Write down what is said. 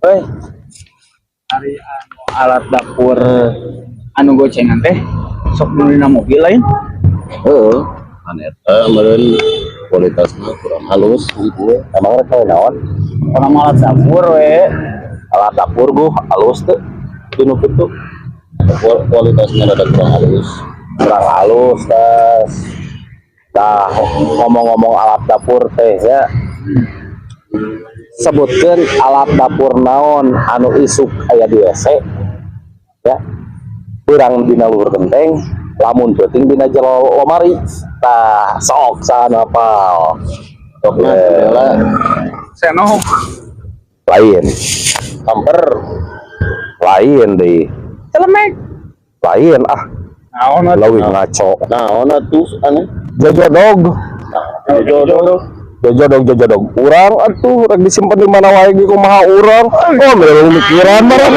Euy. Ari anu alat dapur anu gocengan teh sok nu dina mobil lain? Heeh. Kan eta meureun kualitasna kurang halus gitu. Emang rek naon? Orang alat dapur we. Alat dapur gua halus tuh. Tinu kitu. Kualitasnya rada kurang halus. Kurang halus tas. Tah, ngomong-ngomong alat dapur teh ya. Sebutkeun alat dapur naon anu isuk aya di WC ya. Beurang dina luhur genteng, lamun peuting dina jero lomari. Tah, sok saha apal? Sok lah, lah. Senok. Lain, Kamper. Lain deh. Celemek. Lain ah, Naon atuh? leuwih ngaco. Naon atuh aneh? Jojodog. Jodoh. Jojodog, jojodog. Urang atuh rek disimpan di mana wae ge kumaha urang. Oh, mikiran marah.